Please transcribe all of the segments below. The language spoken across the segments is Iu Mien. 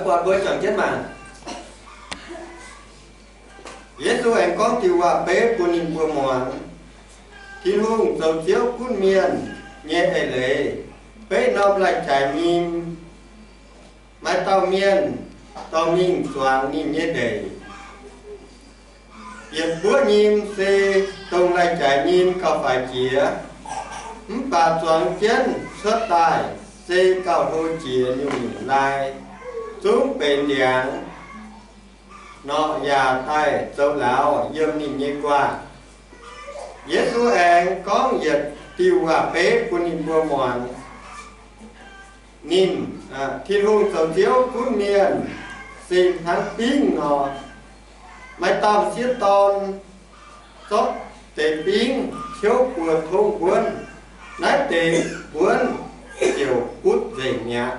Buatc mbuo juangc jienv mangc. Yesu aengx gorngv diuh waac-beiv bun ninh mbuo muangx. Tin-Hungh zoux Ziouv gunv mienh nyei eix leiz. Beiv norm lai-jaaix nyim, maaih dauh mienh dorh mingh zuangx ninh nyei ndeic. Yietc buoqv nyim se dongh lai-jaaix nyim gauh faix jiex, mv baac zuangx jienv cuotv daaih se gauh hlo jiex nyungc-nyungc lai, zungv benx ndiangx nor yaac daaih zoux lauz yiem ninh nyei guanh. Yesu aengx gorngv yietc diuh waac-beiv bun ninh mbuo muangx. Ninh, Tin-Hungh zoux Ziouv gunv mienh se hnangv bingv nor. Maaih dauh m'sieqv dorn zorqv deix bingv ciouv buo tongv mbuonv. Naaiv deix mbuonv ziouc butv nzengc mi'aqv.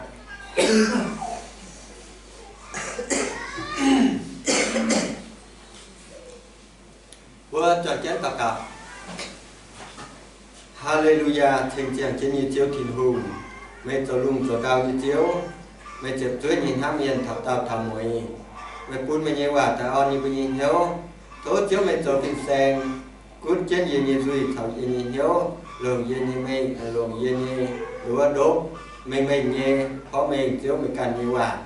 Mbuo juangc jienv daux gaux. Haa^le^lu^yaa, ceng ziangh jienv nyei Ziouv Tin-Hungh, meih zoux lungh zoux ndau nyei Ziouv. Meih ziepc zuoqv nyei hnamv mienh taux daauh taux mueiz. Meih bun meih nyei waac daaih orn yie mbuo nyei hnyouv. Tov Ziouv meih zoux fin-saeng, gunv jienv yie nyei nzuih caux yie nyei hnyouv, longc yie nyei mengh, longc yie nyei nduov ndopv, mengh mengh nyei porv mengh Ziouv meih ganh nyei waac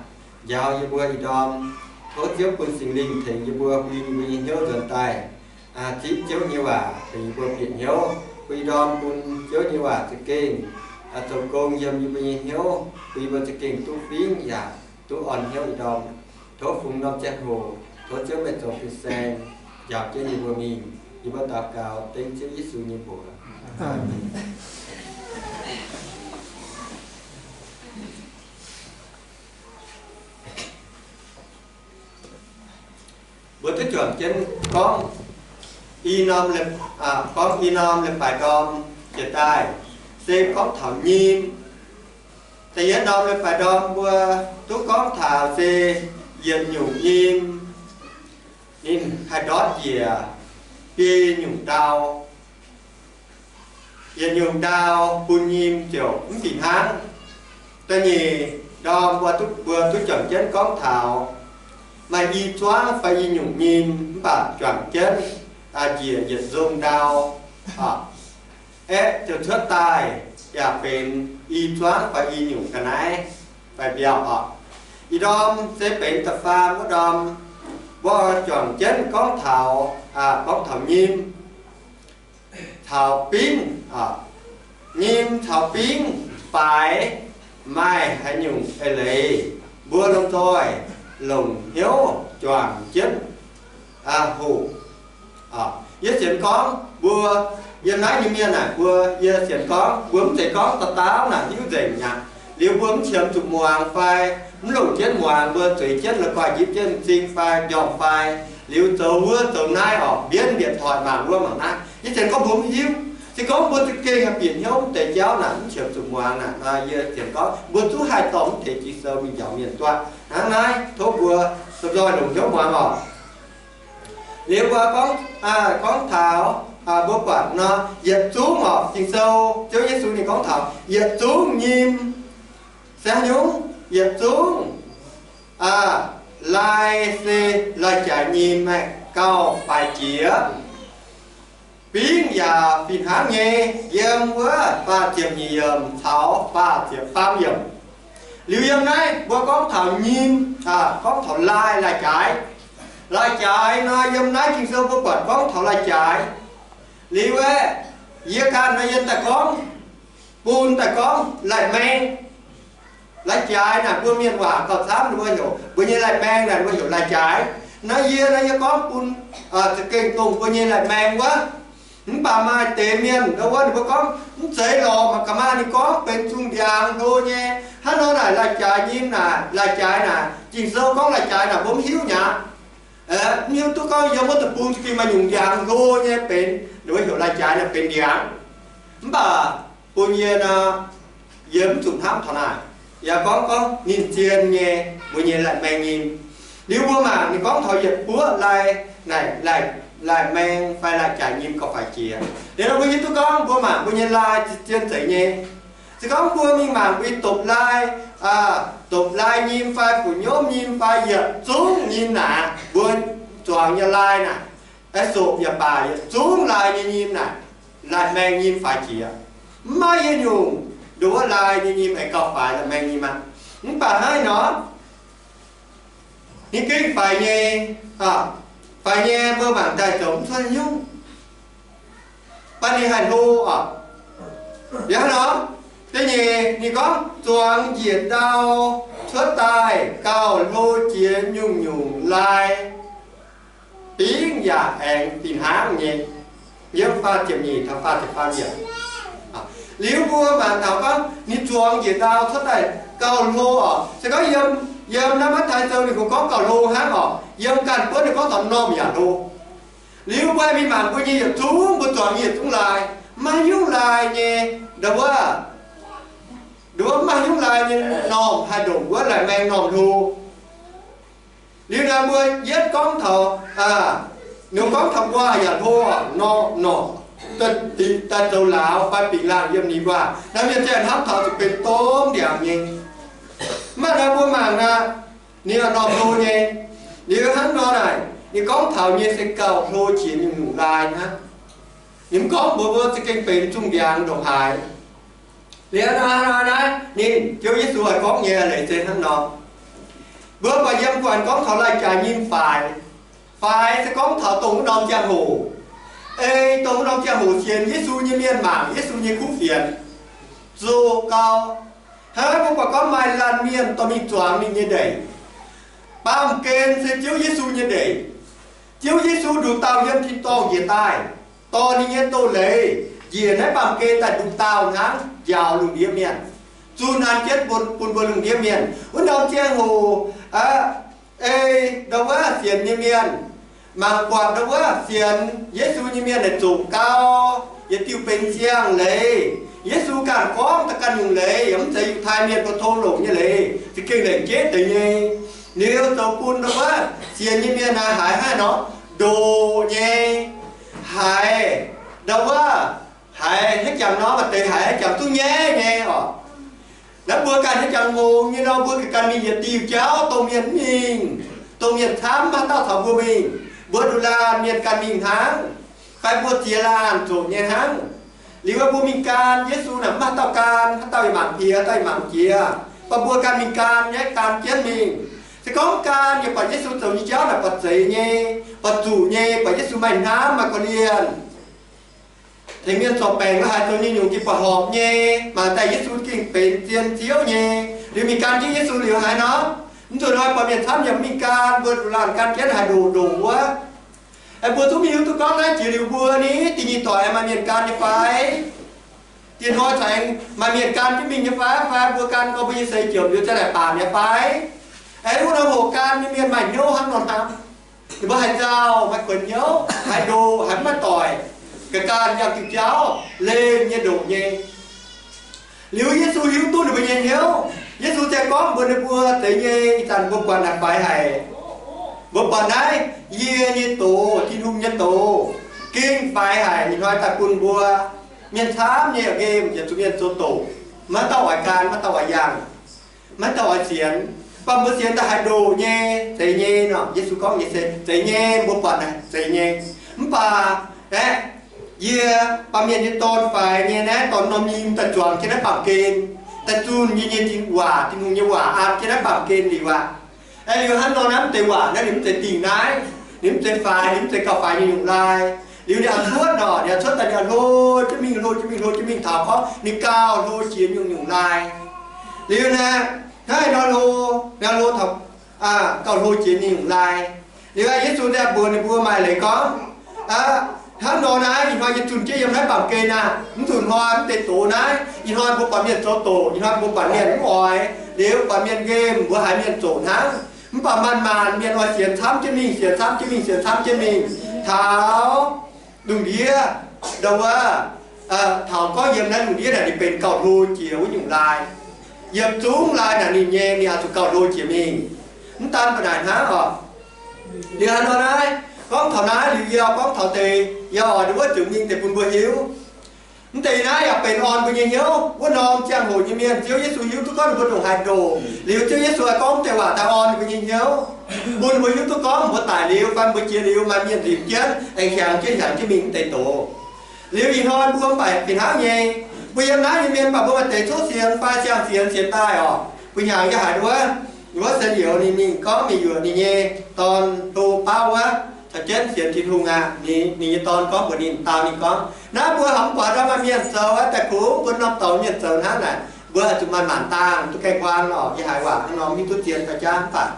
njaaux yie mbuo ih ndorm. Tov Ziouv bun Singx Lingh tengx yie mbuo huin yie mbuo nyei hnyouv nzuonx daaih, zipv Ziouv nyei waac tengx yie mbuo bieqc hnyouv. Bun ih ndorm bun Ziouv nyei waac za'gengh zoux gong yiem yie mbuo nyei hnyouv, bun yie mbuo za'gengh duqv fingx yaac duqv orn hnyouv ih ndorm. Tov fungx norm ziangh hoc, tov Ziouv meih zoux fin-saeng njaaux jienv yie mbuo mingh. Yie mbuo daux gaux dengv Ziouv Yesu nyei mbuox. Aamen. Mbuo duqv juangc jienv gorngv i norm, gorngv i norm leiz-baaix ndorm jiex daaih, se gorngv taux nyim. Da'yietv norm leiz-baaix ndorm mbuo duqv gorngv taux se yietc nyungc nyim, ninh haih ndortv njiec biei nyungc ndau. Yietc nyungc ndau bun nyim ziouc mv fih hnangv. Da'nyeic ndorm mbuo duqv, mbuo duqv juangc jienv gorngv taux maaih i zuangv fai i nyungc nyim mv baac juangc jienv njiec yietc nzong ndau, aeqv, ziouc cuotv daaih yaac benx i zuangv fai i nyungc ga'naaiv fai mbiauh oc. Ih ndorm se benx da'faam wuov ndorm, mbuo juangc jienv gorngv taux, gorngv taux nyim caux bingv, nyim caux bingv faix maaih haaix nyungc eix leiz, mbuo lomh nzoih longc hnyouv juangc jienv hoqc. Yie sienx gorngv mbuo yiem naaiv nyei mienh naaic, mbuo, yie sienx gorngv mbuo mv zeiz gorngv dauh dauh naaic hiuv nzengc mi'aqv. Liuz mbuo mv qiemx zuqc muangx fai mv longc jienv muangx, mbuo zueiz jienv la'guaih njipv jienv m'zing fai njormh fai, liuz zoux wuov zoux naaiv orqc, mbienv mbienc toic mangc wuov mangc naaiv. Yie sienx gorngv mbuo mv hiuv. Se gorngv mbuo za'gengh haih bieqc hnyouv mv deix jauv naaic, mv qiemx zuqc muangx naaic, yie sienx gorngv mbuo zungv haih dorh mv deix Ging-Sou mingh njaaux mienh duqv. Hnangv naaiv tov mbuo lomh nzoih longc hnyouv muangx orqc. Liuz mbuo gorngv, gorngv taux, mbuo buatc nor, yietc zungv orqc, Ging-Sou, Ziouv Yesu ninh gorngv taux yietc zungv nyim se haaix nyungc? Yietc zungv lai se lai-jaaix nyim aeqv, gauh faix jiex. Bingv yaac fih hnangv nyei, yiem wuov faah ziepc nyeic yiemc caux faah ziepc faam yiemc. Liuz yiem naaiv mbuo gorngv taux nyim, gorngv taux lai, lai-jaaix. Lai-jaaix nor, yiem naaiv Ging-Sou mbuo buatc gorngv taux lai-jaaix. Liuz aeqv, yie ganh nor yie daaih gorngv, bun daaih gorngv lai-maeng. Lai-jaaix naaic mbuo mienh waac gauh camv, ninh mbuo heuc, mbuo nyei lai-maeng naaic ninh mbuo heuc lai-jaaix. Naaiv yie, naaiv yie gorngv bun za'gengh dongh mbuo nyei lai-maeng wuov. Mv baac maaih deix mienh ndau wuov ninh mbuo gorngv, mv zeiz lorqc, mangc gaax maah, ninh gorngv benx zungh ndiangx hlo nyei. Hnangv nor naaic lai-jaaix nyim naaic, lai-jaaix naaic, Ging-Sou gorngv lai-jaaix naaic mbuo mv hiuv nyei aqv. Mv hiuv duqv gorngv yiem wuov deic-bung za'gengh maaih nyungc ndiangx hlo nyei benx, ninh mbuo heuc lai-jaaix naaic benx ndiangx. Mv baac bun yie nor, yie mv zuqc hnamv taux naaic. Yaac gorngv, gorngv ninh zien nyei, mbuo nyei lai-maeng nyim. Liuz mbuo mangc ninh gorngv taux yietc buoqv lai, naaic, lai-maeng fai lai-jaaix nyim gauh faix jiex. Liuz nor mbuo hiuv duqv gorngv mbuo mangc mbuo nyei lai zien zeiz nyei. Se gorngv mbuo mingh mangc mbuo dopc lai, dopc lai nyim fai fu'nyomv nyim fai yietc zungv nyim naaic, mbuo zuangx nyei lai naaic, soqc yaac baac yietc zungv lai nyei nyim naaic, lai-maeng nyim faix jiex. Mv maaih yietc nyungc nduov lai nyei nyim aengx gauh faix lai-maeng nyim aqv. Mv baac hnangv nor, ninh gengh faix nyei, faix nyei mbuo mangc daaih zoux mv cuotv nyungc. Baac ninh haih hlo oc. Yaac hnangv nor, da'nyeic ninh gorngv zuangx njiec ndau cuotv daaih gauh hlo jiex nyungc-nyungc lai, bingv yaac aengx fih hnangv nyei. Yiem faah ziepc nyeic taux faah ziepc faam yiemc. Liuz mbuo mangc taux gorngv ninh zuangx njiec ndau cuotv daaih gauh hlo oc. Se gorngv yiem, yiem naaiv Matv^taai Sou ninh kungx gorngv gauh hlo hnangv oc. Yiem ganh buonv ninh gorngv taux m'normh yaac hlo. Liuz mbuo mingh mangc mbuo nyei yietc zungv, mbuo zuangx yietc zungv lai, maiv nyungc lai nyei, ndau wuov, ndau wuov maiv nyungc lai nyei m'normh haih ndongc wuov lai-maeng m'normh hlo. Liuz naaiv mbuo yietv gorngv taux, ninh gorngv taux waac yaac hlo nor, nor, daaih zoux lauz fai bingx laangh yiem ninh waac. Naaiv mienh ziouc hnamv taux zuqc benx domh ndiangx nyei. Mv baac naaiv mbuo mangc naaiv, ninh m'normh hlo nyei. Liuz hnangv nor naaic, ninh gorngv taux nyei se gauh hlo jiex nyungc-nyungc lai hnangv. Ninh mv gorngv mbuox mbuo za'gengh benx zungh ndiangx ndongc haaix. Liuz naaiv, naaiv, naaiv ninh, Ziouv Yesu haih gorngv nyei leiz se hnangv nor. Mbuo buatc yiem guanh gorngv taux lai-jaaix nyim faix. Faix se gorngv taux dongh wuov norm ziangh hoc. Ei dongh wuov norm ziangh hoc sienx Yesu nyei mienh mangc Yesu nyei kuv fienx zoqc gau. Hnangv mbuo buatc gorngv maaih laanh mienh dorh mingh zuangx ninh nyei ndeic. Baamh gen se Ziouv Yesu nyei ndeic. Ziouv Yesu nduqc dauh yiem tin-dorngh njiec daaih, dorh ninh nyei doz-leiz njiec naaiv baamh gen daaih nduqc dauh hnangv njaaux lungh ndiev mienh, zunh an jienv bun, bun mbuo lungh ndiev mienh. Wuov norm ziangh hoc, ei ndau wuov sienx nyei mienh mangc buatc ndau wuov sienx Yesu nyei mienh naaic zoqc gau, yietc diuh benx siang-leiz. Yesu ganh gorngv daaih ganh nyungc leiz, yaac mv zeiz Yiutai mienh mbuo tov longc nyei leiz, za'gengh lengc jeiv deix nyei. Liuz zoux bun ndau wuov sienx nyei mienh naaic haiz hnangv nor, ndoqc nyei, haiz ndau wuov, haiz hnangv jangx nor maaih deix haiz hnangv jangx duqv nyaiv nyei oc. Naaiv mbuo ganh hnangv jangx hngongx nyei nor, mbuo ganh mingh yietc diuh jauv, dongh mienh mv mingh, dongh mienh camv, maiv haaix dauh caux mbuo mingh, mbuo nduqc laanh mienh ganh mingh hnangv, fai mbuo ziex laanh zoqc nyei hnangv. Liuz mbuo mingh gan Yesu naaic, mv maaih haaix dauh gan, haaix dauh yaac mangc piex, haaix dauh yaac mangc jiex, baac mbuo ganh mingh gan nyei, gan jienv mingh. Se gorngv gan yaac buatc Yesu zoux nyei jauv naaic buatc zeiz nyei, buatc zuqc nyei, buatc Yesu maaih hnamv, maaih korv-lienh. Tengx mienh zorc baengc la'haaix zoux nyei nyungc, gengh buatc horpc nyei, mangc daaih Yesu gengh benx zien Ziouv nyei. Liuz mingh gan jienv Yesu liuz haaix nor, mv nzunc hnoi buatc mienh camv yaac mv mingh gan, mbuo nduqc laanh gan jienv haaix ndoqc ndoqc wuov. Aeqv, mbuo zungv mingh hiuv duqv gorngv naaiv jiex liuz mbuo ni, da'nyeic doic maaih mienh gan nyei fai? Diex hnoi caux aengx maaih mienh gan jienv mingh nyei fai? Fai mbuo gan gorngv mbuo nyei seix ziouc liuz ziang naaic baanc nyei fai? Aeqv, wuov norm hoc gan nyei mienh maaih hnyouv hnangv nor hnamv. Ninh mbuo haaix nzauh, haaix kuonx hnyouv, haaix ndoqc, haaix mv maaih doic, ga'ganh yangh diuh jauv, lenh nyei ndoqc nyei. Liuz Yesu hiuv duqv ninh mbuo nyei hnyouv. Yesu ziouc gorngv mbuox ninh mbuo, Zeiz nyei, ih zanc mbuo buatc naaic faix haic. Mbuo buatc naaiv, yie nyei doz, Tin-Hungh nyei doz, gengh faix haic. Ih hnoi daaih bun mbuo mienh camv nyei yaac nqemh yietc zungv mienh zoux doqc, maiv dauh oix gan, maiv dauh oix yangh, maiv dauh oix sienx. Mv baac mbuo sienx daaih haaix ndoqc nyei, zeiz nyei nor, Yesu gorngv nyei se zeiz nyei, mbuo buatc naaic zeiz nyei. Mv baac aeqv, yie, Baamh Mienh nyei Dorn, faix nyei naaiv dorngx norm nyim daaih zuangx jienv naaiv baamh gen, daaih zunh yie nyei waac, Tin-Hungh nyei waac an jienv naaiv baamh gen liuz aqv. Aeqv, liuz hnangv nor naaiv mv zeiz waac naaiv, ninh mv zeiz dingc naaiv, ninh mv zeiz faix, ninh mv zeiz gauh faix nyei nyungc lai. Liuz ninh aqc cuotv nor, ninh aqc cuotv daaih ninh aqc hlo jienv mingh, hlo jienv mingh, hlo jienv mingh taux gorngv ninh gauh hlo jiex nyungc-nyungc lai. Liuz naaiv, hnangv nor hlo, nor hlo taux gauh hlo jiex nyungc lai. Liuz Yesu daaih mbuox ninh mbuo maaih leiz gorngv, hnangv nor naaiv, ih hnoi yie zunh jienv yiem naaiv baamh gen aqv. Mv zuqc hnoi mv deix doz naaiv, ih hnoi mbuo buatc mienh zoux doqc, ih hnoi mbuo buatc mienh mv oix, liuz buatc mienh nqemh, mbuo haiz mienh zoqc hnangv. Mv baac maanc-maanc mienh oix sienx camv jienv mingh, sienx camv jienv mingh, sienx camv jienv mingh, taux lungh ndiev, ndau wuov, taux gorngv yiem naaiv lungh ndiev naaic ninh benx gauh hlo jiex wuov nyungc lai. Yietc zungv lai naaic ninh nyei, ninh oix zuqc gauh hlo jiex mingh. Mv daan ba'naic hnangv oc. Liuz hnangv nor naaiv, gorngv taux naaiv liuz yie gorngv taux deix, yie oix ndau wuov ziouc mingh deix bun mbuo hiuv. Mv deix naaiv yaac benx orn mbuo nyei hnyouv. Wuov norm ziangh hoc nyei mienh, Ziouv Yesu hiuv duqv gorngv ninh mbuo ndongc haaix ndoqc. Liuz Ziouv Yesu aengx gorngv deix waac daaih orn ninh mbuo nyei hnyouv, bun mbuo hiuv duqv gorngv mbuo daic liuz fai mbuo jiex liuz maaih mienh nzipc jienv aengx hiaangx jienv hiaangx jienv mingh mv deix doz. Liuz ih hnoi mbuo mv baac fih hnangv nyei. Mbuo yiem naaiv nyei mienh mv baac mbuo maaih deix coqv sienx fai siang-sienx sienx daaih orqc. Mbuo hiaangx jienv haiz wuov, wuov sienx youz ninh mingh gorngv ninh yuoqc ninh nyei dorn hlo bauv wuov, caux jienv sienx Tin-Hungh aqv. Ninh, ninh nyei dorn gorngv mbuox ninh daauh ninh gorngv, naaiv mbuo hnamv buatc ndau maaih mienh zoux aqv, daaih kungx mbuo norm dorngx mienh zoux hnangv naaic, mbuo zuqc maaih maanc daangh duqv gaengh huaan orqc. Yie haiz waac hnangv nor, mv hiuv duqv zien fai jaav mv baac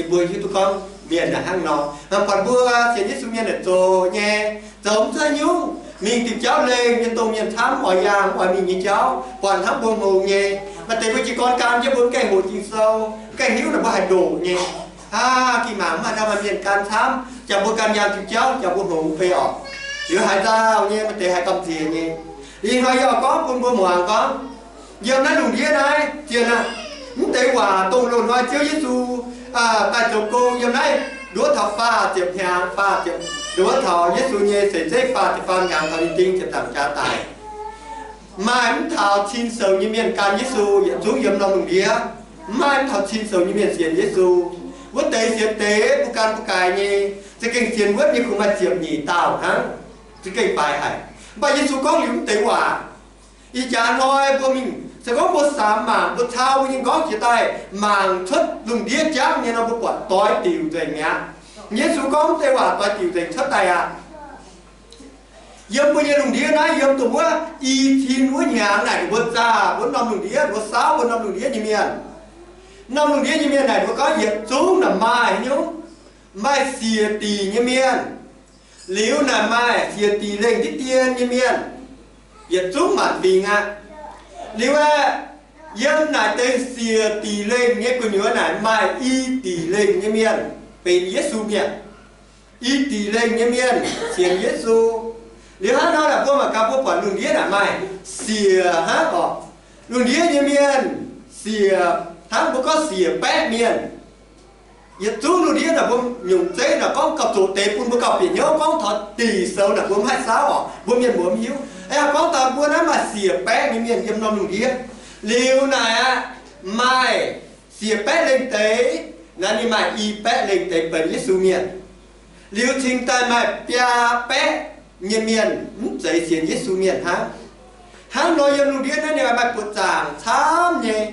mbuo hiuv duqv gorngv mienh naaic hnangv nor. Mv buatc mbuo sienx Yesu mienh naaic zoux nyei, zoux mv zeiz nyungc, mingh diuc jauv lengh nyei dongh mienh camv oix yaangh oix mingh nyei jauv, buatc hnangv mbuo hngongx nyei. Maaih deix mbuo jiez gorn gan jienv mbuo mv gaengh hoqc Ging-Sou, mv gaengh hiuv naaic mbuo haih ndoqc nyei. Aa, ging mangc mv maaih ndau maaih mienh gan camv, jangx mbuo gan yaangh diuc jauv, jangx mbuo hngongx fai orqc. Liuz haaix dauh nyei, maaih deix haiz gamh nziex nyei. Ih hnoi yie oix gorngv bun mbuo muangx gorngv, yiem naaiv lungh ndiev naaiv zien aqv. Mv deix waac dongh loz-hnoi Ziouv Yesu daaih zoux gong yiem naaiv nduov taux faah ziepc hnyangx, faah ziepc, nduov taux Yesu nyei seix zeiv faah ziepc faam hnyangx taux ninh ding ziepc nzaangc jaax daic. Maaih mv taux cin soux nyei mienh gan Yesu yietc zungv yiem norm lungh ndiev. Mv maaih mv taux cin soux nyei mienh sienx Yesu. Wuov deix sienx deix mbuo gan mbuo gaaix nyei, za'gengh sienx wuonv nyei kungx maaih ziepc nyeic dauh hnangv. Za'gengh faix haic. Mv baac Yesu gorngv liuz mv deix waac. Ih jaax hnoi mbuo mingh, se gorngv mbuo samx mangc, mbuo cau mbuo nyei m'nqorngv jiex daaih mangc cuotv lungh ndiev jangv nyei nor, mbuo buatc doix diuc nzengc mi'aqv. Yesu gorngv mv deix waac doix diuc nzengc cuotv daaih aqv. Yiem mbuo nyei lungh ndiev naaiv, yiem dongh wuov i cin wuov hnyangx naaic, ninh mbuo zaah wuov norm lungh ndiev, ninh mbuo saauv wuov norm lungh ndiev nyei mienh. Norm lungh ndiev nyei mienh naaic, ninh mbuo gorngv yietc zungv naaic maaih haaix nyungc, maaih siec dingc nyei mienh. Liuz naaic maaih siec dingc lengh ndiev dien nyei mienh, yietc zungv maanc fingx aqv. Liuz aeqv, yiem naaic deix siec dingc lengh nyei gu'nyuoz naaic maaih i dingc lengh nyei mienh benx Yesu mienh. I dingc lengh nyei mienh sienx Yesu. Liuz hnangv nor naaic mbuo mangc gaax mbuo buatc lungh ndiev naaic maaih siec hnangv orqc. Lungh ndiev nyei mienh siec hnangv mbuo gorngv siec baeqv mienh. Yietc zungv lungh ndiev naaic mbuo nyungc zeiv naaic gorngv gauh zoqc deix bun mbuo gauh bieqc hnyouv. Gorngv taux dingc soux naaic mbuo mv haih saauv orqc, mbuo mienh mbuo mv hiuv. Aeqv, gorngv taux mbuo naaiv maaih siec baeqv nyei mienh yiem norm lungh ndiev. Liuz naaic aqv, maaih siec baeqv lengh deix, naaiv ninh maaih i baeqv lengh deix benx Yesu mienh. Liuz cingx daaih maaih biaa baeqv nyei mienh mv zeiz sienx Yesu mienh hnangv. Hnangv nor yiem lungh ndiev naaiv ninh maaih buoqc zaangc camv nyei.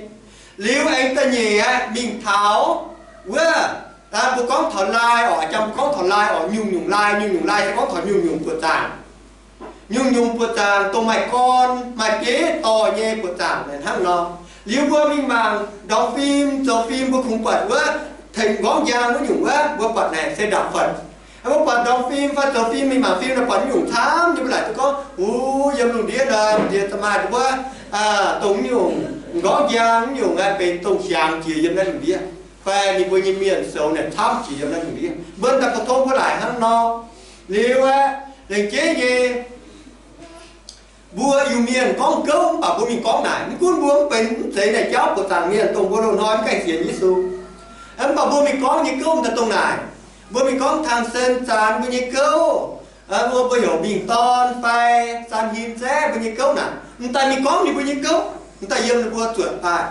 Liuz aengx da'nyeic aqv, mingh taux wuov, mbuo gorngv taux laai orqc, jangx mbuo gorngv taux laai orqc, nyungc-nyungc laai, nyungc-nyungc laai se gorngv taux nyungc-nyungc buoqc zaangc. Nyungc-nyungc buoqc zaangc dongh maaih gorn maaih bieiv dorh nyei buoqc zaangc naaic hnangv nor. Liuz mbuo mingh mangc ndorngx fim, zoux fim, mbuo kungx buatc wuov tengx m'nqorngv njang wuov nyungc wuov, mbuo buatc naaic se ndaauv kuotv. Mbuo buatc ndorngx fim fai zoux fim, mingh mangc fim naaic buatc nyungc camv nyei, mbuo laaic duqv gorngv, uv, yiem lungh ndiev naaic, lungh ndiev za'gengh maaih wuov, dongh nyungc m'nqorngv njang nyungc aeqv, benx dongh hiaangx jiex yiem naaiv lungh ndiev, fai ninh mbuo nyei mienh soux naaic camv jiex yiem naaiv lungh ndiev. Mbuo daaih pou-tong mbuo laaic hnangv nor. Liuz aeqv, lengc jeiv nyei mbuo Iu-Mienh gorngv gouv, mv baac mbuo mingh gorngv naaic, mv gunv mbuo mv benx mv zeiz naaic jauv buoqc zaangc mienh, dongh mbuo loz-hnoi mv gaengh sienx Yesu, mv baac mbuo mingh gorngv nyei gouv daaih dongh naaic. Mbuo mingh gorngv tang sen zaanx mbuo nyei gouv, mbuo, mbuo heuc mingh dorn fai san hin zaeqv mbuo nyei gouv naaic, m'daaih mingh gorngv ninh mbuo nyei gouv, m'daaih yiem ninh mbuo zuotc daaih.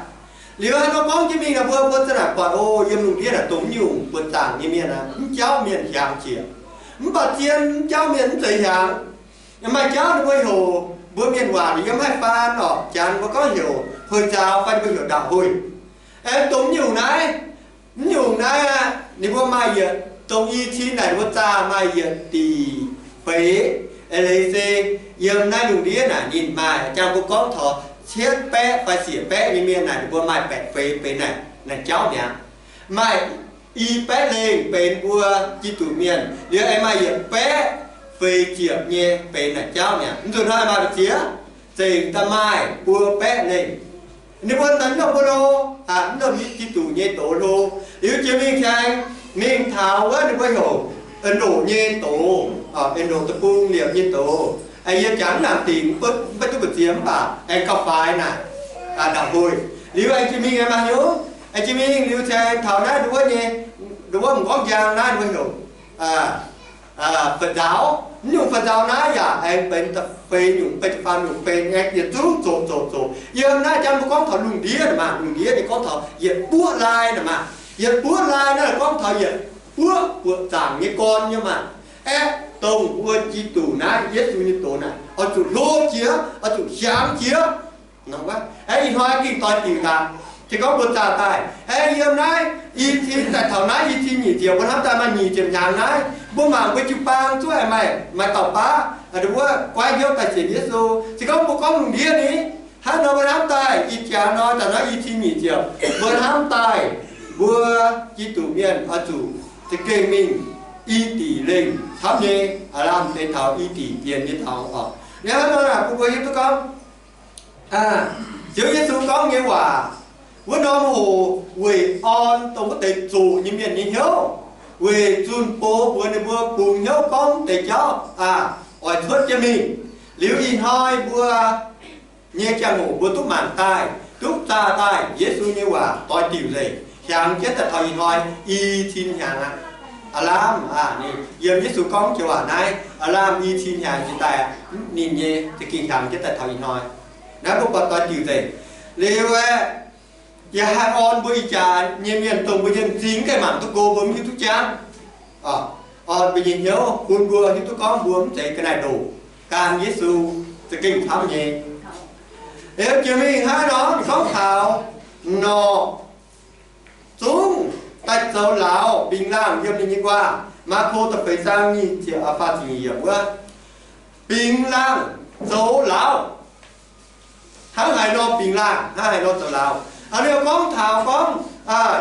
Liuz hnangv nor gorngv jienv mingh naaic, mbuo, mbuo za'naaic buatc, o, yiem lungh ndiev naaic dongh mv nyungc buoqc zaangc nyei mienh aqv, mv jauv mienh hiaangx jiex. Mv baac zien mv jauv mienh mv zeiz hiaangx. Maaih jauv ninh mbuo heuc mbuo mienh waac yiem haih faan orqc, janx mbuo gorngv heuc Hồi giáo fai ninh mbuo heuc ndaangc Hồi. Aengx dongh mv nyungc naaiv, mv nyungc naaiv aqv, ninh mbuo maaih yietc dongh i cin naaic, ninh mbuo zaah maaih yietc deic feix. Eix leiz se yiem naaiv lungh ndiev naaic ninh maaih, jangx mbuo gorngv taux cietv baeqv fai siec baeqv nyei mienh naaic, ninh mbuo maaih baeqc feix benx naaic, naaic jauv mi'aqv. Maaih i baeqv lengh benx mbuo Giduc mienh, liuz aengx maaih yietc baeqv feix ziepc nyei benx naaic jauv mi'aqv. Mv nzunc hnoi maaih mbu'ziex, zengc daaih maaih buo baeqv lengh. Ninh mbuo nzuonx mv lomh mbuo hlo, mv lomh Giduc nyei doz hlo. Liuz jiex mingh aengx mingh taux wuov ninh mbuo heuc Endo nyei doz, Endo deic-bung liepc nyei doz. Yie jangx mv nangc dingc, mv baac duqv mbu'ziex mv baac aengx gauh faix naaic, ndaangc Hồi. Liuz aengx jiex mingh aengx maaih hnyouv, aengx jiex mingh liuz aengx taux naaiv nduov nyei, nduov m'nqorngv njang naaiv ninh mbuo heuc Fu'nzaaux. Mv nyungc fu'nzaaux naaiv yaac aengx benx da'feix nyungc, benx da'faam nyungc, benx aengx yietc zungv zoqc zoqc zoqc. Yiem naaiv jang mbuo gorngv taux lungh ndiev maah, lungh ndiev ninh gorngv taux yietc buoqv lai maah. Yietc buoqv lai naaiv gorngv taux yietc buoqv buoqc zaangc nyei gorn nyei maah. Aeqv, dongh mbuo Giduc naaiv, Yesu nyei doz naaic, oix zuqc hlo jiex, oix zuqc hiaangx jiex. Aeqv, ih hnoi gengh doix diuc daaih. Se gorngv mbuo zaah daaih, aeqv, yiem naaiv i cin daaih taux naaiv i cin nyic ziepc, mbuo hnamv daaih maaih nyic ziepc hnyangx naaiv, mbuo mangc mbuo jiu-baang zuqc maaih, maaih dauh baav wuov goiv hnyouv daaih sienx Yesu. Se gorngv mbuo gorngv lungh ndiev ni, hnangv nor mbuo hnamv daaih ih jaax nor, daaih naaiv i cin nyic ziepc, mbuo hnamv daaih mbuo Giduc mienh oix zuqc za'gengh mingh i dic lengh camv nyei, aav lamh deix taux i dic dienx nyei taux oc. Liuz hnangv nor naaic bun mbuo hiuv duqv gorngv Ziouv Yesu gorngv nyei waac, wuov norm hoc weic orn dongh wuov deix zoqc nyei mienh nyei hnyouv, weic zunh bou mbuox ninh mbuo bungx hnyouv gorngv deix jauv aac, oix cuotv jienv mingh. Liuz ih hnoi mbuo nyei ziangh hoc mbuo duqv mangc daaih, duqv zaah daaih Yesu nyei waac doix diuc nzengc, hiaangx jienv daaih taux ih hnoi i cin hnyangx aqv. Aav lamh aac, ninh yiem Yesu gorngv joux waac naaiv, aav lamh i cin hnyangx jiex daaih, ninh nyei za'gengh hiaangx jienv daaih taux ih hnoi. Naaiv mbuo buatc doix diuc nzengc. Liuz aeqv, yaac haih orn mbuo ih jaax nyei mienh dongh mbuo nyei m'zing gaengh mangc duqv go, mbuo mv hiuv duqv jangv. Orn mbuo nyei hnyouv bun mbuo hiuv duqv gorngv mbuo mv zeiz ga'naaiv-ndoqc, gan Yesu za'gengh camv nyei. Liuz jiex mingh hnangv nor gorngv taux norqc zungv daaih zoux lauz bingx laangh yiem ninh nyei nquaah. Maako da'feix zaang nyic ziepc faah ziepc nyeic yiemc wuov, bingx laangh zoux lauz. Hnangv haaix nor bingx laangh, hnangv haaix nor zoux lauz? Aa, ninh gorngv taux gorngv,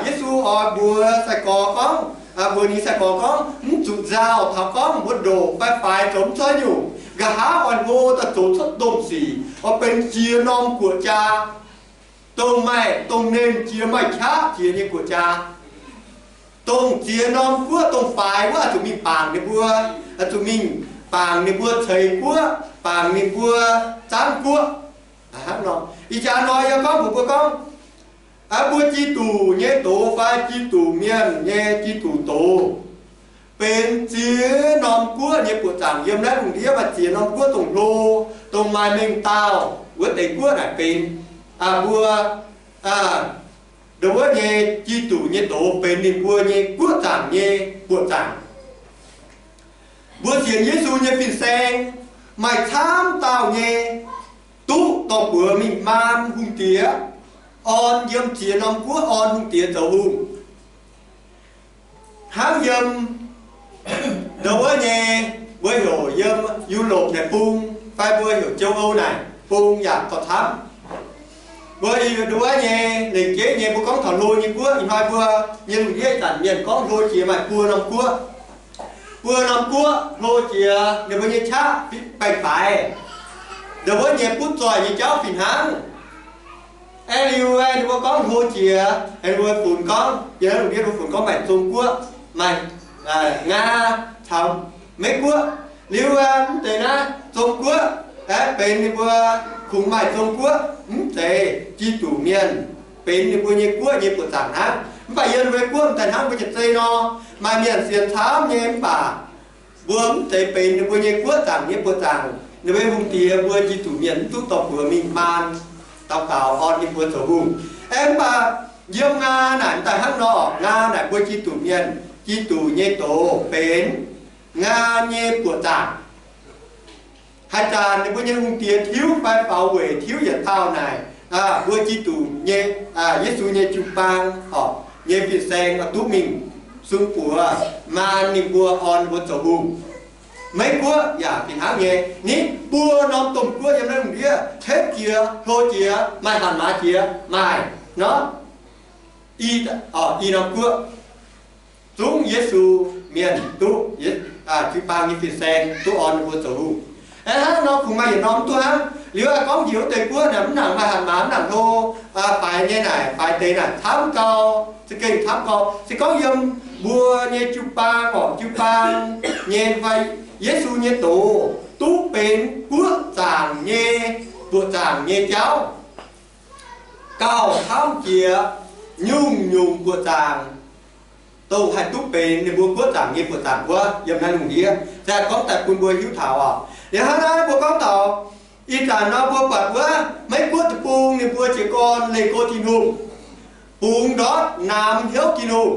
Yesu oix mbuox sai-gorx gorngv, mbuox ninh nyei sai-gorx gorngv, mv zuqc nzauh taux gorngv mbuo ndoqc fai faix zoux mv zeiz nyungc. Nqa'haav oix hlo daaih zoux cuotv domh sic, oix benx ziex norm guoqv-jaa, dongh maaih, dongh nernh jiex maaih qaqv jiex nyei guoqv-jaa. Dongh ziex norm guoqv dongh faix wuov, oix zuqc mingh bangc ninh mbuo, oix zuqc mingh bangc ninh mbuo ceix guoqv, bangc ninh mbuo zaanv guoqv. Ih jaax nor yie gorngv mbuox mbuo gorngv, mbuo Giduc nyei doz fai Giduc mienh nyei Giduc doz benx ziex norm guoqv nyei buoqc zaangc. Yiem naaiv lungh ndiev maaih ziex norm guoqv dongh hlo, dongh maaih mengh dauh wuov deix guoqv naaic benx mbuo, ndo wuov nyei Giduc nyei doz benx ninh mbuo nyei guoqv zaangc nyei buoqc zaangc. Mbuo sienx Yesu nyei fin-saeng maaih camv dauh nyei duqv dorh buoz mingh maan hungh diex, orn yiem ziex norm guoqv orn hungh diex zoux hungh. Hnangv yiem ndo wuov nyei, mbuo heuc yiem Yu^lopc naaic bung, fai mbuo heuc Châu Âu naaic bung yaac dorh camv. Mbuo ndo wuov nyei lengc jeiv nyei mbuo gorngv taux hlo nyei guoqv, ih hnoi mbuo nyei lungh ndiev zanc mienh gorngv hlo jiex maaih buo norm guoqv. Buo norm guoqv hlo jiex ninh mbuo nyei qaqv baengh-faix, ndo wuov nyei butv zoih nyei jauv fih hnangv. Aengx liuz ninh mbuo gorngv hlo jiex, ninh mbuo funx gorngv, yiem naaiv lungh ndiev mbuo funx gorngv maaih Zong-Guoqv, maaih Ngaa caux Meiv-Guoqv. Liuz mv deix naaiv Zong-Guoqv aeqv, benx ninh mbuo kungx maaih Zong-Guoqv mv zeiz Giduc mienh, benx ninh mbuo nyei guoqv nyei buoqc zaangc hnangv. Mv baac yiem Meiv-Guoqv daaih hnangv mbuo jiez zei nor, maaih mienh sienx camv nyei mv baac mbuo mv zeiz benx ninh mbuo nyei guoqv zaangc nyei buoqc zaangc. Ninh mbuo hungh diex mbuo Giduc mienh mv duqv dorh buoz mingh maan daux gaux orn ninh mbuo zoux hungh. Aeqv, mv baac yiem Ngaa naaic daaih hnangv nor, Ngaa naaic mbuo Giduc mienh, Giduc nyei doz benx Ngaa nyei buoqc zaangc. Haaix zanc ninh mbuo nyei hungh diex tiuv fai faaux weic tiuv yietc dauh naaic, mbuo Giduc nyei, Yesu nyei jiu-baang orqc, nyei fin-saeng oix duqv mingh sung buoz maan ninh mbuo, orn ninh mbuo zoux hungh. Meiv-Guoqv yaac fih hnangv nyei. Ni buo norm domh guoqv yiem naaiv lungh ndiev cepv jiex, hlo jiex, maaih hatc maaz jiex, maaih nor, i, i norm guoqv zungv Yesu mienh duqv, jiu-baang nyei fin-saeng duqv orn ninh mbuo zoux hungh. Aeqv, hnangv nor kungx maaih yietc norm duqv hnangv. Liuz aeqv, gorngv njiec wuov deix guoqv naaic mv nangc maaih hatc maaz, mv nangc hlo, faix nyei naaic, faix deix naaic camv gau, za'gengh camv gau. Se gorngv yiem mbuo nyei jiu-baang orqc, jiu-baang nyei fai Yesu nyei doz duqv benx guoqv zaangc nyei, buoqc zaangc nyei jauv gauh camv jiex nyungc-nyungc buoqc zaangc. dongh haih duqv benx ninh mbuo guoqv zaangc nyei buoqc zaangc wuov yiem naaiv lungh ndiev. Se gorngv daaih bun mbuo hiuv taux oc. Liuz hnangv naaiv mbuo gorngv taux ih zanc nor mbuo buatc wuov Meiv Guoqv deic-bung ninh mbuo jiez gorn leih go Tin-Hungh, bungx ndortv naamx hnyouv Tin-Hungh,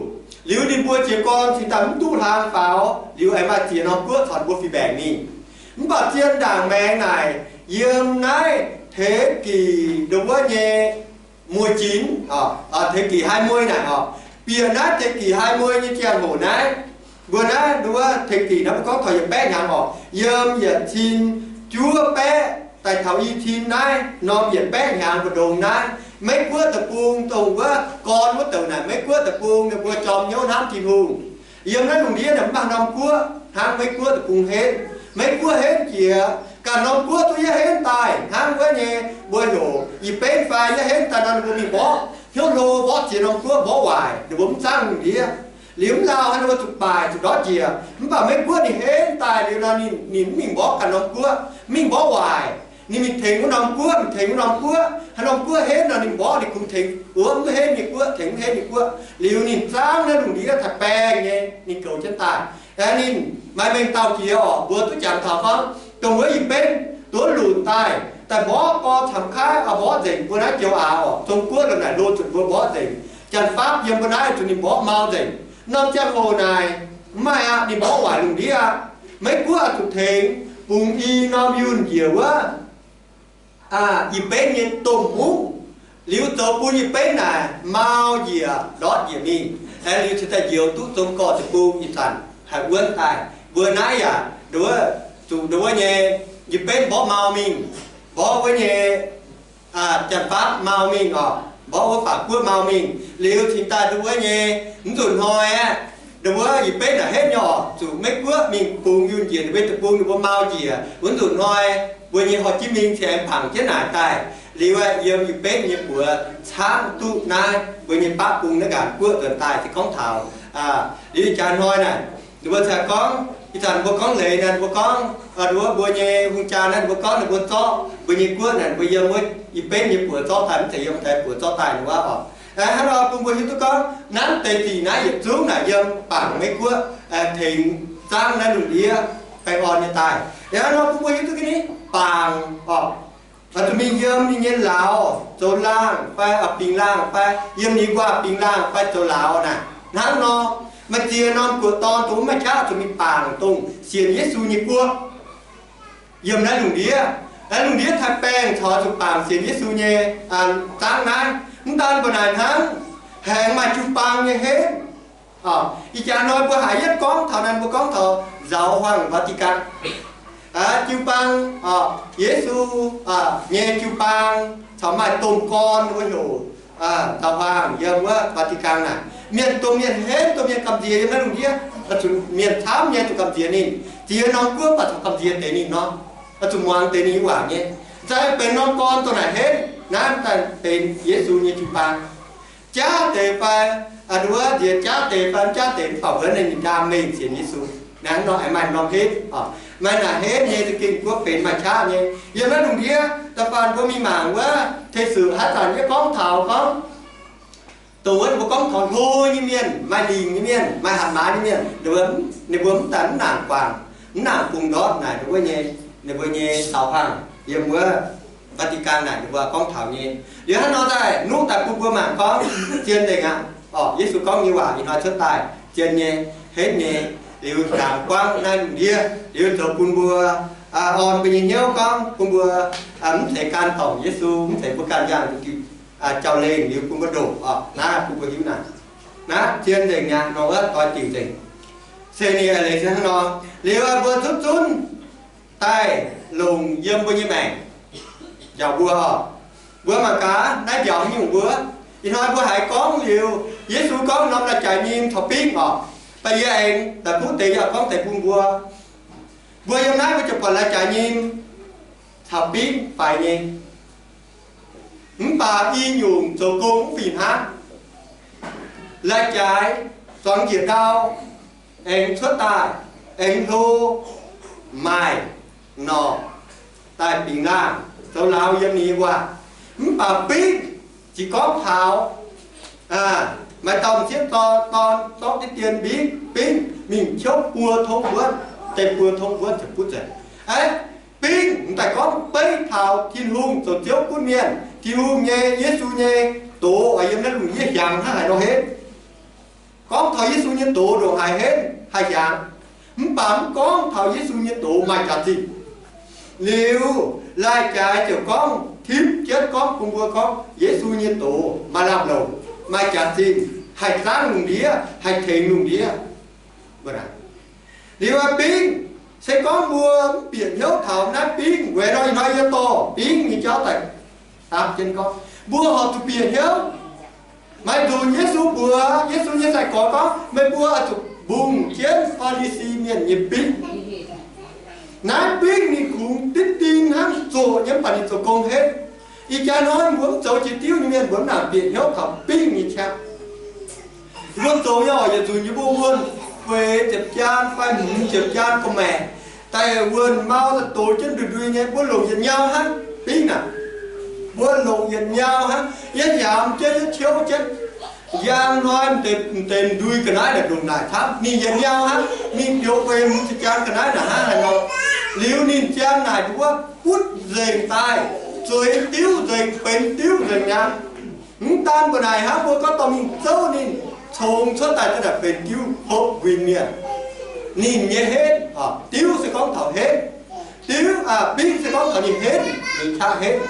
liuz ninh mbuo jiez gorn cingx daaih mv duqv hlang faaux, liuz aengx maaih ziex norm guoqv caux ninh mbuo fih mbaengc mingh. Mv baac zien ndaangc maengx naaic, yiem naaiv เทกิ ndon wuov nyei หมู่บ้าน tengx gih ห้าหมู่บ้าน naaic oc. Bieqc naaiv เทกิ ห้าหมู่บ้าน nyei ziangh hoc naaiv, mbuo naaiv ndon wuov เทกิ naaiv mbuo gorngv taux yietc baeqv hnyangx oc. Yiem yietc cin juov baeqv daaih taux i cin naaiv norm yietc baeqv hnyangx mbu'ndongx naaiv, Meiv Guoqv deic-bung dongh wuov gorn wuov douc naaic, Meiv Guoqv deic-bung ninh mbuo jorm hnyouv hnamv Tin-Hungh. Yiem naaiv lungh ndiev naaic mv maaih norm guoqv hnangv Meiv Guoqv deic-bung henv. Meiv Guoqv henv jiex, ganh norm guoqv duqv yietv henv daaih hnangv wuov nyei. Mbuo heuc Iu-Mienh fai yietv henv daaih nor ninh mbuo mingh mborqv hnyouv hlo, mborqv ziex norm guoqv, mborqv waaic, ninh mbuo mv zaangv lungh ndiev. Liuz mv lauh haaix ninh mbuo zuqc baaic zuqc ndortv njiec. Mv baac Meiv Guoqv ninh henv daaih liuz nor ninh, ninh mv mingh mborqv ganh norm guoqv, mingh mborqv waaic. Ninh mingh tengx wuov norm guoqv, mingh tengx wuov norm guoqv, haaix norm guoqv henv nor ninh mborqv, ninh kungx tengx wuov mv henv nyei guoqv, tengx mv henv nyei guoqv. Liuz ninh zaangv naaiv lungh ndiev taaix-baengh nyei, ninh goux jienv daaih. Aeqv, ninh maaih mengh dauh jiex oc, mbuo duqv jangx taux gorngv dongh wuov Iu-Mienh duqv lunc daaih, daaih mborqv gorx camx kaav, mborqv nzengc mbuo naaiv joux aax oc. Zong guoqv lorqc naaic hlo zuqc mbuo mborqv nzengc. Janx-faqv yiem mbuo naaiv zuqc ninh mborqv mau nzengc. Norm ziangh hoc naaic mv maaih aqv, ninh mborqv waaic lungh ndiev aqv. Meiv Guoqv oix zuqc tengx bungx i norm yunh njiec wuov Iu-Mienh nyei domh mungv, liuz zoux bun Iu-Mienh naaic mau njiec ndortv njiec mingh. Aeqv, liuz cingx daaih njoux duqv zong gorx deic-bung ih zanc haih wuonv daaih. Mbuo naaiv yaac nduov, zuqc nduov nyei, Iu-Mienh mborqv mau mingh, mborqv wuov nyei Janx-Faqv mau mingh oc, mborqv wuov Faqv Guoqv mau mingh. Liuz cingx daaih nduov nyei, mv nzunc hnoi aeqv, nduov Iu-Mienh naaic henv nyei oc, zuqc Meiv Guoqv mingh bungx yunh njiec ninh mbuo deic-bung, ninh mbuo mau njiec. Wuov nzunc hnoi mbuo nyei horh jienv mingh cingx aengx bangc jienv naaic daaih. Liuz aeqv, yiem Iu-Mienh nyei buoz caangv duqv naaiv mbuo nyei baqv bung naaiv nqanx guoqv nzuonx daaih se gorngv taux liuz ih jaax hnoi naaic, ninh mbuo cingx gorngv, ih zanc mbuo gorngv leiz naaic, mbuo gorngv nduov mbuo nyei hungh jaa naaiv, mbuo gorngv ninh mbuo zorqv mbuo nyei guoqv naaic, mbuo yiem wuov Iu-Mienh nyei buoz zorqv daaih, mv zeiz yiem deix buoz zorqv daaih ninh wuov oc. Hnangv nor bun mbuo hiuv duqv gorngv naaiv deix dingc naaiv yietc zungv naaic yiem bangc Meiv Guoqv tengx zaangv naaiv lungh ndiev baengh orn nyei daaih. Hnangv nor bun mbuo hiuv duqv ga'naaiv bangc oc, zuqc mingh yiem ninh nyei lauz zoux laangh fai bingx laangh fai yiem ninh guaax bingx laangh fai zoux lauz naaic. Hnangv nor, maaih ziex norm guoqv dorn dongh mv maaih qaqv zuqc mingh bangc dongh sienx Yesu nyei guoqv. Yiem naaiv lungh ndiev, naaiv lungh ndiev taaix-baengh caux zuqc bangc sienx Yesu nyei zaangv naaiv. Mv daan mbuo naaic hnangv, haengx maaih jiu-baang nyei henv. Ih jaax hnoi mbuo haiz yietv gorngv taux naaiv, mbuo gorngv taux nzaaux huaang Vatican. Jiu-baang, Yesu nyei jiu-baang caux maaih domh gorn mbuo heuc nzaaux huaang yiem wuov Vatican naaic. Mienh, domh mienh henv, domh mienh gamh nziex yiem naaiv lungh ndiev, mienh camv nyei zuqc gamh nziex ninh. Ziex norm guoqv baac caux gamh nziex deix ninh nor, zuqc muangx deix ninh nyei waac nyei. Zai benx norm gorn dongh naaic henv, naaiv daaih benx Yesu nyei jiu-baang. Jaav deix fai, nduov nziex jaav deix fai mv jaav deix, mv baac wuov ninh njaam mengh sienx Yesu. Naaiv nor aengx maaih norm henv oc. Maaih naaic henv nyei za'gengh guoqv benx maaih qaqv nyei. Yiem naaiv lungh ndiev da'faanh mbuo mingh mangc wuov, tengx sic haaix zanc yie gorngv taux gorngv dongh wuov ninh mbuo gorngv taux hlo nyei mienh, maaih lingc nyei mienh, maaih hatc maaz nyei mienh, ninh mbuo mv daaih mv nangc guangc, mv nangc bungx ndortv naaic ninh mbuo nyei, ninh mbuo nyei nzaaux huaang yiem wuov Vatican naaic ninh mbuo gorngv taux nyei. Liuz hnangv nor daaih nuqv daaih bun mbuo mangc gorngv zien nzengc aqv. Oc, Yesu gorngv nyei waac ih hnoi cuotv daaih zien nyei, henv nyei. Liuz jangx buangv naaiv lungh ndiev, liuz zoux bun mbuo orn mbuo nyei hnyouv gorngv bun mbuo mv zeiz gan dorngc Yesu, mv zeiz mbuo ganh yangh diuc jauv-lengh, liuz bun mbuo ndoqc oc. Naaiv bun mbuo hiuv naaic, naaiv zien nzengc mi'aqv nor, wuov doix-dingc nzengc. Se ninh leiz se hnangv nor. Liuz mbuo zunv zunv daaih longc yiem mbuo nyei maengc njaaux mbuo oc. Mbuo mangc gaax naaiv njaaux haaix nyungc mbuo. Ih hnoi mbuo haiz gorngv liuz, Yesu gorngv norm lai-jaaix nyim caux bingv oc. Baac yie aengx daaih kuv deix yaac gorngv deix bun mbuo. Mbuo yiem naaiv mbuo ziouc buatc lai-jaaix nyim caux bingv faix nyei. Mv baac i nyungc zoux gong mv fih hnangv. Lai-jaaix zuangx njiec ndau, aengx cuotv daaih, aengx hlo, maaih norqc daaih bingx laangh, zoux lauz yiem ninh nyei waac. Mv baac bingv, se gorngv taux Maaih dauh m'sieqv dorn, dorn zorqv diqv dien mbingv, bingv mingh ciouv buo tong wuonv, deix buo tong wuonv ziouc butv nzengc. Aav, bingv m'daaih gorngv beiv taux Tin-Hungh zoux Ziouv gunv mienh, Tin-Hungh nyei, Yesu nyei doz oix yiem naaiv lungh ndiev hiaangx hnangv haaix nor henv. Gorngv taux Yesu nyei doz ndongc haaix henv haih hiaangx. Mv baac mv gorngv taux Yesu nyei doz maaih jaax-zinh. Liuz, lai-jaaix ziouc gorngv, timv jienv gorngv bun mbuo gorngv Yesu nyei doz maaih lamh longc, maaih jaax-zinh, haih zaangv lungh ndiev, haih tengx lungh ndiev. Liuz aqv, bingv, se gorngv mbuo mv bieqc hnyouv taux naaiv bingv, weic nor ih hnoi yie dorh bingv nyei jauv daaih dapv jienv gorngv, mbuo horpc zuqc bieqc hnyouv. Maaih nzunc Yesu mbuox Yesu nyei sai-gorx gorngv, meih mbuo oix zuqc mbungh jienv Faa^li^si Mienh nyei bingv. Naaiv bingv ninh kungx diqv ding hnangv, zoqc nyei, mv baac ninh zoux gong henv. Ih jaax hnoi mbuo mv zoux jiex diuv nyei mienh, mbuo mv nangc bieqc hnyouv taux bingv nyei qaqv. Mbuo zoux nyei oc, yietc nzunc yie mbuo wuonh feix ziepc jaan fai hmz ziepc jaan gorqv-maengc, daaih wuonh mau daaih dox jienv ndui-ndui nyei, mbuo longc yietc nyau hnangv bingv naaic. Mbuo longc yietc nyau hnangv, yie nyaamc jienv, yie ciouv jienv. Njang hnoi m'deix ndui ga'naaiv naaic ndongc naaic camv, ninh yietc nyau hnangv, ninh biouv feix hmz ziepc jaan ga'naaiv naaic hnangv haaix nor. Liuz ninh ziang naaic nduov butv nzengc daaih, zueiz diuv nzengc, benx diuv nzengc aqv. Mv daan mbuo naaic hnangv, mbuo gorngv dorh mingh zouv ninh, congx cuotv daaih, daaih benx diuv hopv nquin mienh. Ninh nyei henv, diuv se gorngv taux henv. Diuv, bingv se gorngv taux ninh henv, ninh qaqv henv.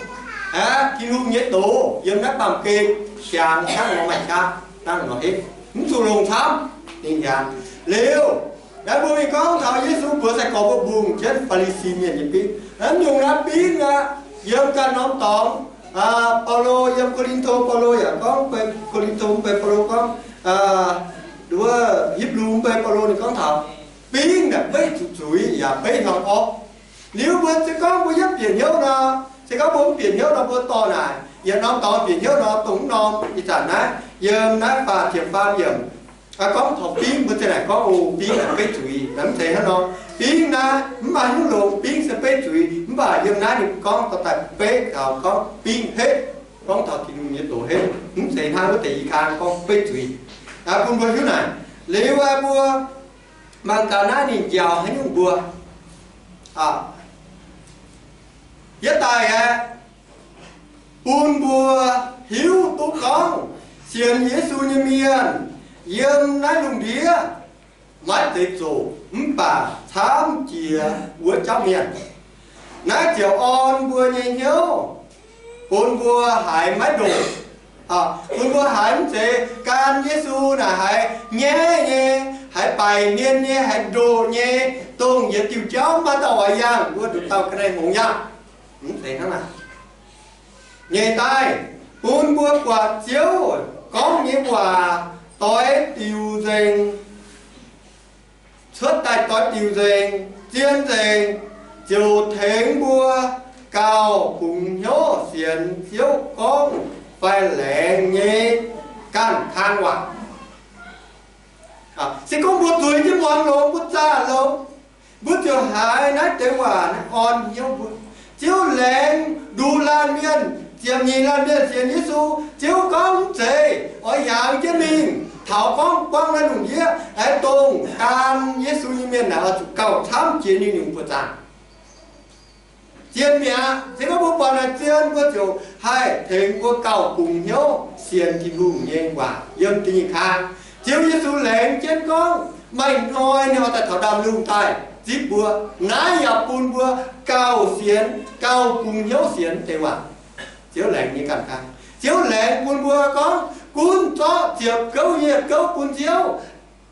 Aav, Tin-Hungh nyei doz yiem naaiv baamh gen hiaangx hnangv nor maaih qaqv, hnangv nor henv, mv zuqc longc camv. Ninh hiaangx. Liuz, naaiv mbuo mingh gorngv taux Yesu mbuox sai-gorx mbuo mbungh jienv Faa^li^si Mienh nyei bingv. Naaiv nyungc naaiv bingv aqv, yiem ganh norm dorngx, Baulo yiem Ko^lin^to, Baulo yaac gorngv, Ko^lin^to mv bei Baulo gorngv, wuov Hipv^lu mv bei Baulo ninh gorngv taux bingv naaic beiv zuqc zuiz yaac beiv hnangv orqv. Liuz mbuo se gorngv mbuo yietv bieqc hnyouv nor, se gorngv mbuo mv bieqc hnyouv nor, mbuo dorh naaic yietc norm dorngx bieqc hnyouv nor, dongh mv norm ih zanc naaiv yiem naaiv faah ziepc faam yiemc gorngv taux bingv, mbuo ziouc naaic gorngv, o, bingv naaic beiv zuiz. Naaiv mv zeiz hnangv nor. Bingv naaiv mv maaih hnyouv longx, bingv se beiv zuiz. Mv baac yiem naaiv ninh gorngv dorh daaih beiv taux gorngv bingv hetv, gorngv taux Tin-Hungh nyei doz hetv, mv zeiz hnangv wuov deix i kang gorngv beiv zuiz. Bun mbuo hiuv naaic, liuz aeqv, mbuo mangc gaax naaiv ninh njaaux haaix nyungc mbuo. Yietv daaih aeqv, bun mbuo hiuv duqv gorngv sienx Yesu nyei mienh yiem naaiv lungh ndiev maiv zeiz zoqc mv baac camv jiex wuov jauv mienh. Naaiv ziouc orn mbuo nyei hnyouv, bun mbuo haiz maiv ndoqc, bun mbuo haiz mv zeiz gan Yesu naaic haiz nyaiv nyei, haiz baaic hmien nyei, haiz ndoqc nyei, dongh yietc diuh jauv maaih dauh oix yangh, mbuo nduqc dauh ga'naaiv hngongx yangh. Mv zeiz hnangv naaic. Nyeic daaih, bun mbuo buatc Ziouv gorngv nyei waac doix diuc nzengc, cuotv daaih doix diuc nzengc, zien nzengc, ziouc tengx mbuo gauh bungx hnyouv sienx Ziouv gorngv fai laengz nyei ganh kang waac. Se gorngv mbuo zueiz jienv muangx longx, mbuo zaah longx, mbuo ziouc haiz naaiv deix waac naaiv orn hnyouv mbuo. Ziouv laengz nduqc laanh mienh, ziepc nyeic laanh mienh sienx Yesu. Ziouv gorngv mv zeiz oix hiaangx jienv mingh taux gorngv buangv naaiv lungh ndiev, aengx dongh gan Yesu nyei mienh naaic oix zuqc gauh camv jiex ninh nyungc buoqc zaangc. Zien mi'aqv. Se gorngv mbuo buatc naaic zien, mbuo ziouc haih tengx mbuo gauh bungx hnyouv sienx Tin-Hungh nyei waac yiem dingh nyeic kang. Ziouv Yesu laengz jienv gorngv maaih hnoi ninh oix daaih taux ndaamv-lungh daaih zipv mbuo. Naaiv yaac bun mbuo gauh sienx, gauh bungx hnyouv sienx deix waac. Ziouv laengz nyei ganh kang. Ziouv laengz bun mbuo gorngv gunv zorqv ziepc gouv yietc gouv bun Ziouv.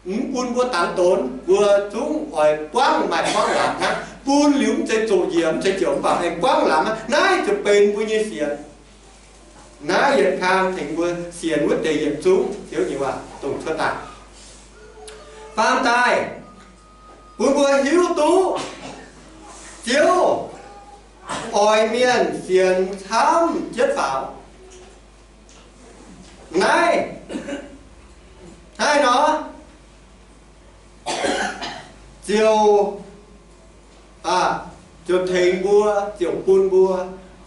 Mv bun mbuo dangx donx, mbuo zungv oix buangv maaih buangv lamz hnangv. Bun liuz mv zeiz zoqc njiec, mv zeiz ziouc mv baac aengx buangv lamz aqv. Naaiv ziouc benx mbuo nyei sienx. Naaiv yietc kang tengx mbuo sienx wuov deix yietc zungv Ziouv nyei waac dongh cuotv daaih. Faam daaih, bun mbuo hiuv duqv Ziouv oix mienh sienx camv jienv faaux. Naaiv, naaiv nor, ziouc, ziouc tengx mbuo, ziouc bun mbuo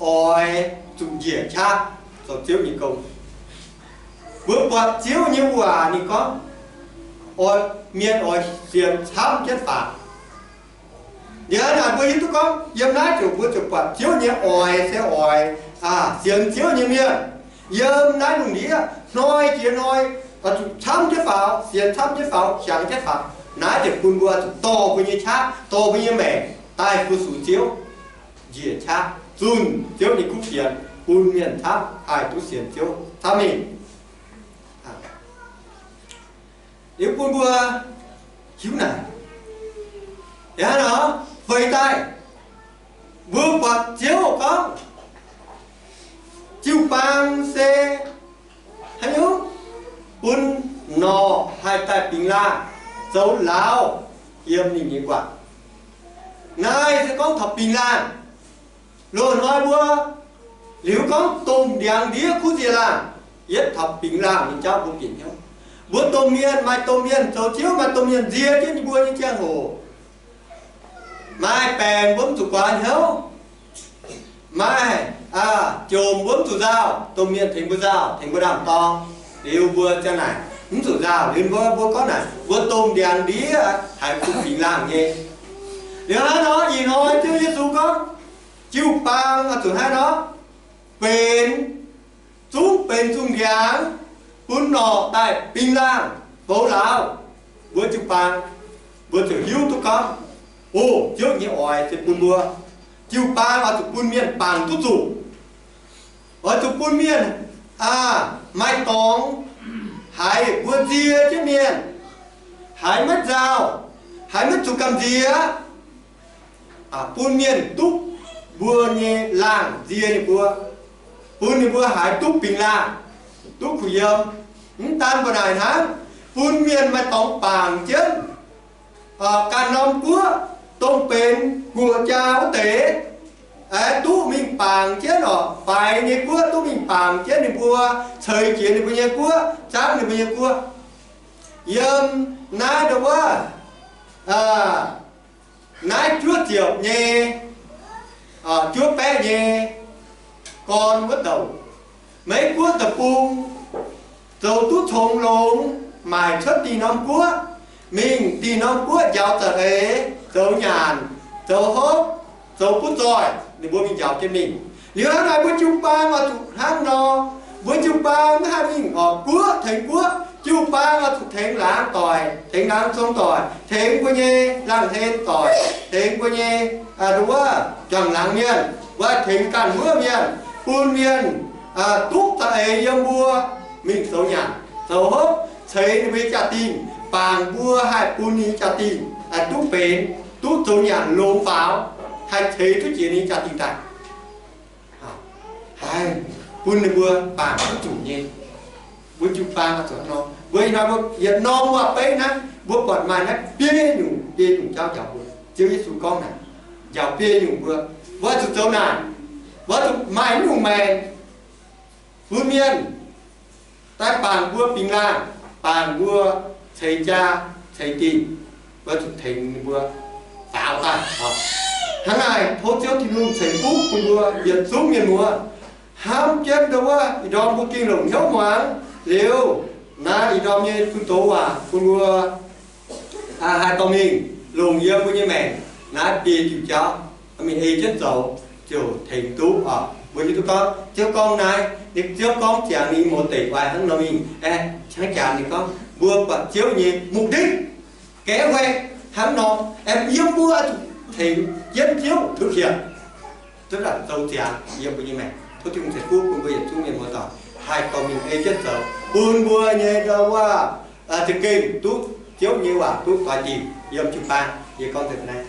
oix zuqc njiec qaqv zoux Ziouv nyei gong. Mbuo buatc Ziouv nyei waac ninh gorngv, oix, mienh oix sienx camv jienv faaux. Liuz naaic mbuo hiuv duqv gorngv yiem naaiv ziouc mbuo ziouc buatc Ziouv nyei oix se oix sienx Ziouv nyei mienh. Yiem naaiv lungh ndiev hnoi jiex hnoi, zuqc camv jienv faaux, sienx camv jienv faaux, sienx jienv faaux. Naaiv ziouc bun mbuo zuqc dorh mbuo nyei qaqv, dorh mbuo nyei maengc daaih fu-sux Ziouv, njiec qaqv zunh Ziouv nyei kuv fienx, bun mienh camv haih duqv sienx Ziouv camv mingh. Liuz bun mbuo hiuv naaic, hnangv nor, feix daaih mbuo buatc Ziouv gorngv, jiu-baang se haaix nyungc bun norqc haih daaih bingx laangh zoux lauz yiem ninh nyei guanh. Naaiv se gorngv taux bingx laangh. Loz-hnoi mbuo liuz gorngv domh ndiangx ndiev kuv nziex laangh, yietv taux bingx laangh nyei jauv mbuo bieqc hnyouv. Mbuo domh mienh maaih domh mienh zoux Ziouv, maaih domh mienh nzie jienv ninh mbuo nyei ziangh hoc. Maaih baengc mbuo mv zuqc guaax hnyouv. Maaih jomc mbuo mv zuqc nzauh, domh mienh tengx mbuo nzauh, tengx mbuo ndaam-dorng. Liuz mbuo ziang naaic mv zuqc nzauh, liuz mbuo, mbuo gorngv naaic mbuo domh ndiangx ndiev haiz bun bingx laangh nyei. Liuz hnangv nor ih hnoi Ziouv Yesu gorngv, jiu-baang oix zuqc hnangv nor benx, zungv benx zungh ndiangx bun norqc daaih bingx laangh, zoux lauz. Mbuo jiu-baang, mbuo ziouc hiuv duqv gorngv, o, Ziouv nyei oix se bun mbuo, jiu-baang oix zuqc bun mienh bangc duqv zuqc, oix zuqc bun mienh maaih dorngx, haiz mbuo nzie jienv mienh, haiz maiv nzauh, haiz maiv zuqc gamh nziex, bun mienh duqv mbuo nyei laangh nzie ninh mbuo, bun ninh mbuo haiz duqv bingx laangh, duqv kuh yiem. Mv daan mbuo naaic hnangv, bun mienh maaih dorngx bangc jienv ganh norm guoqv, dongh benx guoqv jaa wuov deix, duqv mingh bangc jienv oc, faix nyei guoqv duqv mingh bangc jienv ninh mbuo, ceix jiez ninh mbuo nyei guoqv, zaangv ninh mbuo nyei guoqv. Yiem naaiv ndongc wuov, naaiv juov ziepc nyei, juov baeqv nyei gorn wuov douc, Meiv Guoqv deic-bung zoux duqv congx longx, maaic cuotv dih norm guoqv, mingh dih norm guoqv njaaux za'eix, zoux nyaanc, zoux hopv, zoux butv zoih, ninh mbuo mingh njaaux jienv mingh. Liuz hnangv naaic mbuo jiu-baang oix zuqc hnangv nor, mbuo jiu-baang maiv haih mingh oix guoqv tengx guoqv, jiu-baang oix zuqc tengx laangz doic, tengx laangz zong doic, tengx mbuo nyei laangz hlen doic, tengx mbuo nyei, aa, nduov, juangc laangz mienh, wuov tengx ganh wuov mienh, bun mienh duqv za'eix yiem mbuo, mingh zoux nyaanc zoux hopv, ceix ninh mbuo nyei jaa-dingh, bangc mbuo haih bun ninh nyei jaa-dingh duqv benx, duqv zoux nyaanc longx faaux, haih ceix duqv jiex ninh nyei jaa-dingh daaih. Haiz bun ninh mbuo bangc duqv zuqc nyei. Mbuo jiu-baang oix zuqc hnangv nor. Mbuo ih hnoi mbuo yietc norm waac-beiv naaiv, mbuo buatc maaih naaiv biei nyungc, biei nyungc jauv njaaux mbuo. Ziouv Yesu gorngv naaic, njaaux biei nyungc mbuo, mbuo oix zuqc zoux naaic, mbuo oix zuqc maaih naaiv nyungc maengc, bun mienh daaih bangc mbuo bingx laangh, bangc mbuo ceix jaa, ceix dingh, mbuo zuqc tengx ninh mbuo faaux daaih. Hnangv naaic tov Ziouv Tin-Hungh ceix fuqv bun mbuo yietc zungv mienh muoz, hnamv jienv ndongc wuov ih ndorm mbuo gengh longc hnyouv muangx liuz, naaiv ih ndorm nyei zunh doz waac bun mbuo haih dorh mingh longc yiem mbuo nyei maengc naaiv biei diuc jauv, mingh ei jienv zoux ziouc tengx duqv oc. Mbuo hiuv duqv gorngv Ziouv gorngv naaiv, ninh Ziouv gorngv ziangx ninh mouz deic-bung hnangv nor mingh, aengx jangx ninh gorngv mbuo buatc Ziouv nyei mục đích, kế hoạch hnangv nor, aengx yiem mbuo zuqc tengx jienv Ziouv duqv hieh, duqv zoux ziangx yiem mbuo nyei maengc. Tov Tin-Hungh ceix fuqv bun mbuo yietc zungv mienh muoz-doic haih dorh mingh ei jienv zoux, bun mbuo nyei ndau wuov za'gengh duqv Ziouv nyei waac duqv doix dingc yiem jiu-baang. Yie gorngv nzengc naaiv.